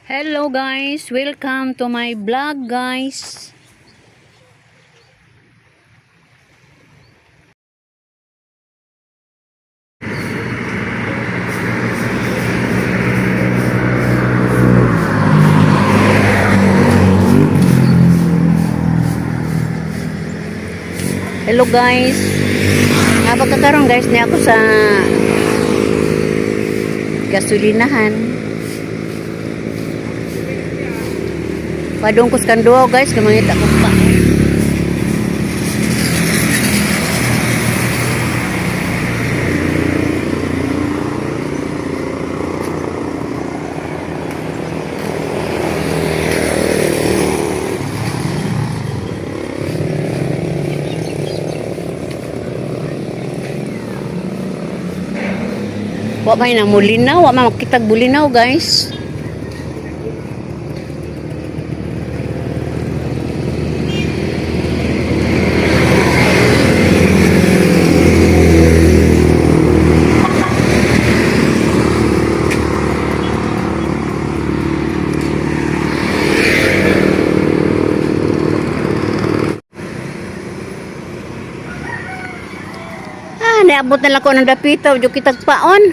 Hello guys, welcome to my vlog, guys. Hello guys. Nga pagkakaroon guys, niya ako sa gasolinahan. Padung ko sa kanduaw guys, kamangita ko pa. Wa may na mulinaw, wa man makitag bulinaw, guys. Ah, niabot na lang ko ng dapita, wadyo kitag paon.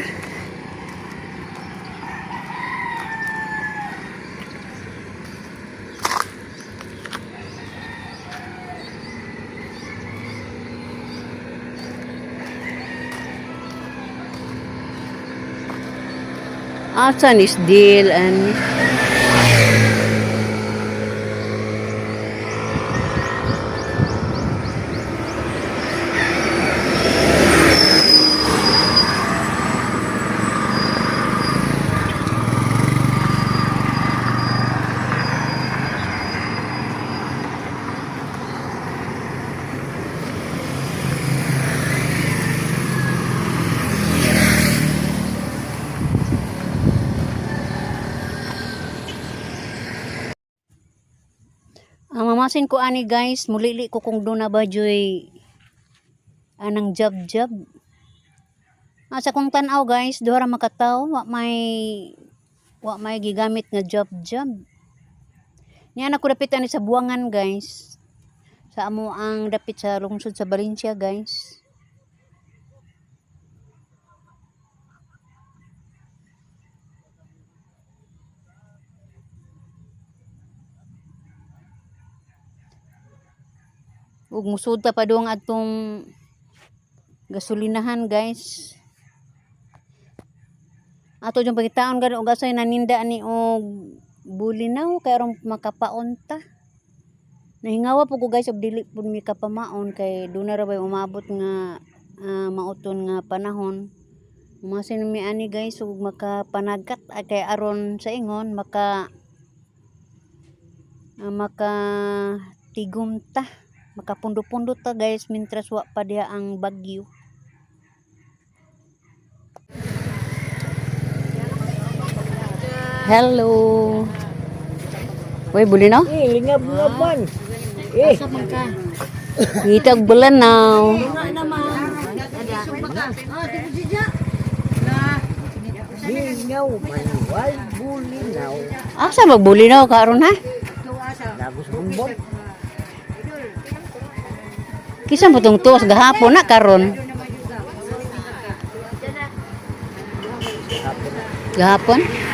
Asan is deal and Ang mamasin ko ani guys, mulili ko kung doon na ba joy anang job-job. Asa kong tanaw guys, duha ra makataw, wa may gigamit nga job-job. Niya na ko dapit ani sa buwangan, guys. Sa amo ang dapit sa lungsod sa Valencia, guys. Ug musud ta pa doong atong gasolinahan, guys. Ato yung pagitaon gani og asay naninda ani og bulinaw kay aron makapaon ta. Nahingawa po ko guys og dili pud mi kapamaon kay duna ra bay umabot nga mauton nga panahon. Umasin mi ani guys ug makapanagat ay kay aron sa ingon maka tigom ta, makapundo-pundo ta guys mintras wa pa diha ang bagyo. Hello. Uy, bulinaw? Eh, lingab-ngab man. Eh, Ngitag bulanaw. lingaw man, way bulinaw. Asa magbulinaw karon ha? Lagos bumbong. Kisa mo tong tuos gahapon na karon. Hapon, Gahapon? hapon.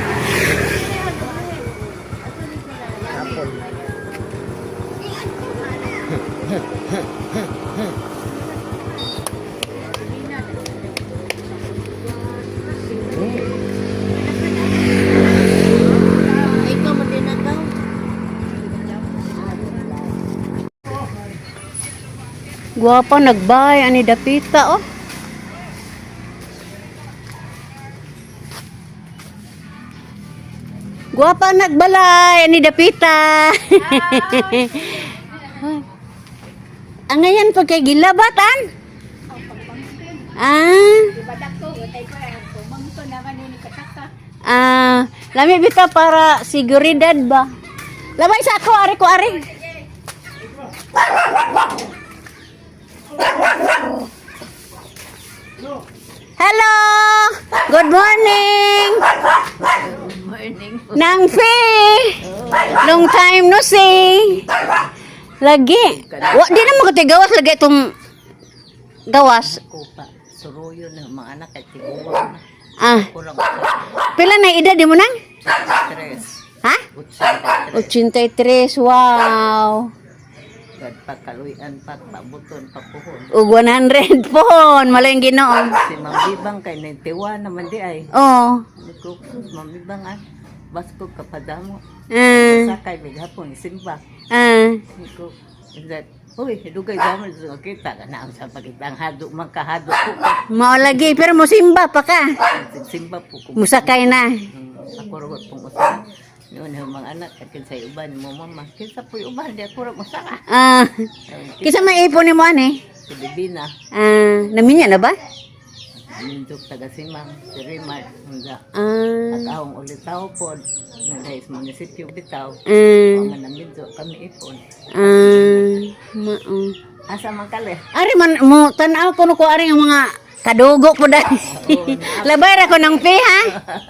Guwapa nagbay ani dapita oh. Guwapa nagbalay ani dapita. Ang ngayon pag kay gilabatan. Ah. Ah, lami bitaw para siguridad ba? Labay sa ako, ari ko ari. Hello! Good morning! Morning. Nang Fe! Long time no see. Lagi. Wa di na mo gawas lagi itong gawas. Kupa. Suruyo na mga anak at tiguan na. Ah, Kurang sa pila na edad di mo nang? stress. Ha? Utsa 83. Wow. Gad pagkaluyan pa, pabuton, papuhon. Ug 100 pohon, malay ang Ginoo. Si Ma'am Bibang kay 91 naman di ay. Oh. Nagkuksus, Ma'am Bibang ah. Basko kapadamo. Ah, Sakay, may hapon, simba. ah. Niko, that, uy, dugay gamit sa kita ka na sa pagkita ang hado man kahado ko ka. Mao lagi pero mosimba pa ka. Simba po ko. Musakay na. Ako ro pong usa. Noon ang mga anak at kinsa uban mo mama. Kinsa po uban di ako ra mosaka. Ah, kinsa may ipon nimo ani? Si Bibina, Ah, naminya na ba? nindok taga Simang, si Rimar, hunda. Ah, At ahong ulitaw po, nagdahis munisipyo bitaw. ah, Mga namindo kami ipon. ah, mao. Asa man kale? Ari man mo tan-aw kuno ko ari ang mga kadugo po dahil. Labay ra ko ng pay ha.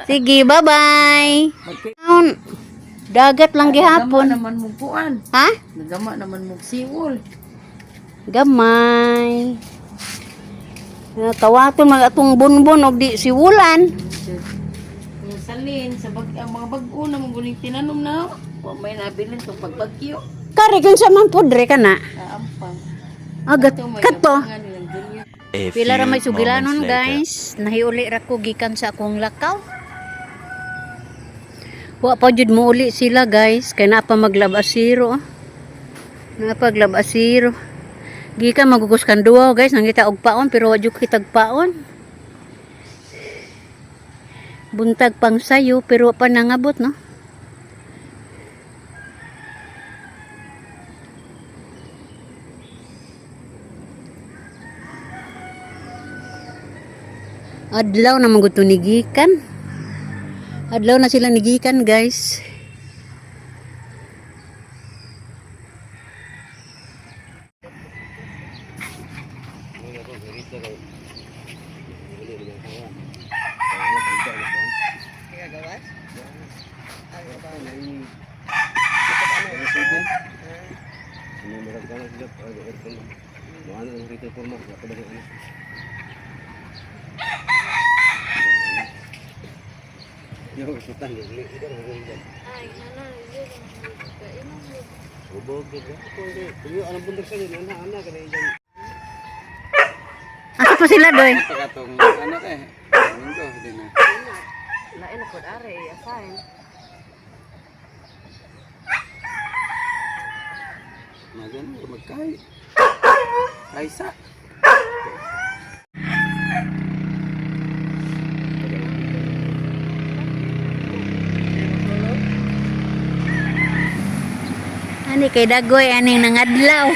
Sige, bye-bye. Taon, dagat lang gihapon. Nagama naman mong kuan. Ha? Nagama naman mong siwol. Gamay. Ah, kawaton mag atong bunbon og di siwulan. Yung salin, sa bag, ang mga bag-o na mong guling tinanom na. Wa may nabilin itong pagbagyo. Kari kinsa man pudre ka na. Kaampang. Agat Ito, may kato. gapangan nilang ganyan. A Pila ra few may sugilanon moments later. guys. Nahiuli ra ko gikan sa akong lakaw. Wa pa jud mo uli sila guys kay naa pa maglabasiro. Naa pa maglabasiro. Gikan magugos kan duwa guys, nangita og paon pero wa jud kitag paon. Buntag pang sayo pero wa pa nangabot no. Adlaw na man gud to nigikan. Adlaw na sila nigikan guys. Asa pa sila doy? Lain ako are, asahin. Ani kay Dagoy aning nangadlaw.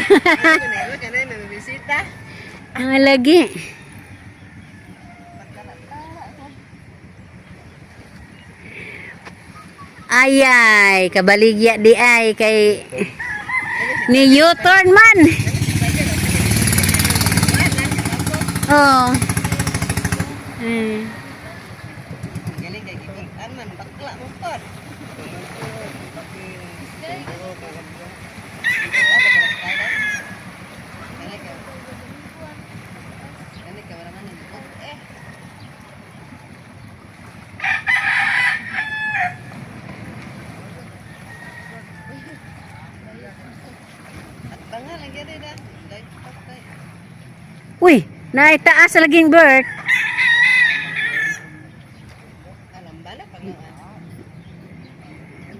Ang lagi. Ayay, kabaligya di ay kay ni U-turn man. Oh. Uy, naitaas laging bird.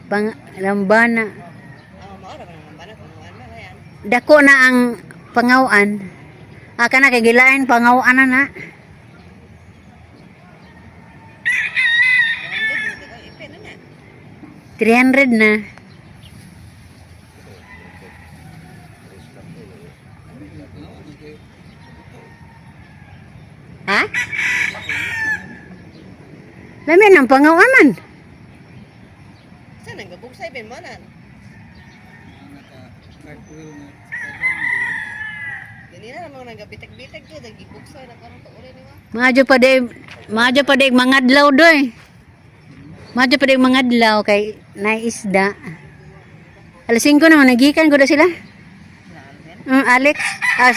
Pang lambana. Dako na ang pangawan. Aka na kay gilain pangawan na na. 300 na. Ha? Lamin ang pangawanan. Saan ang gabugsay ben manan? Nina naman nagabitag-bitag ko, nagibuksa na karon pa uli ni ma. Maadyo pa day mangadlaw doy. Maadyo pa day mangadlaw kay naisda. Alas 5 naman nagikan ko na sila. Alex, ah,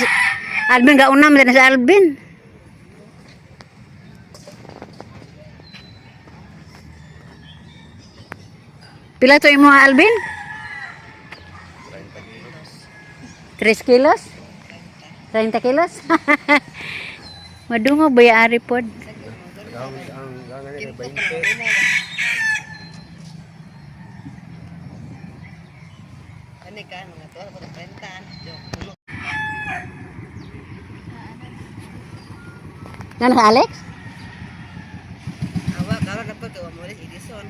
Alvin gauna man na si Alvin. Pila to imo, Alvin? 3 kilos? 30 kilos? Madungo ba yung ari pod? Ang 20. Ano ka mga tuwa ko 30. Joke. Ano sa Alex? Awa karon na pag mo rin Edison.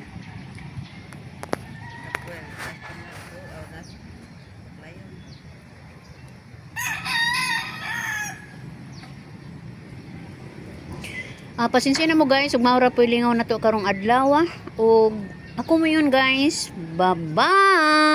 Ah, pasensya na mo guys, ug maura po lingaw na to karong adlaw ah. Ug ako mo yun guys. Bye-bye.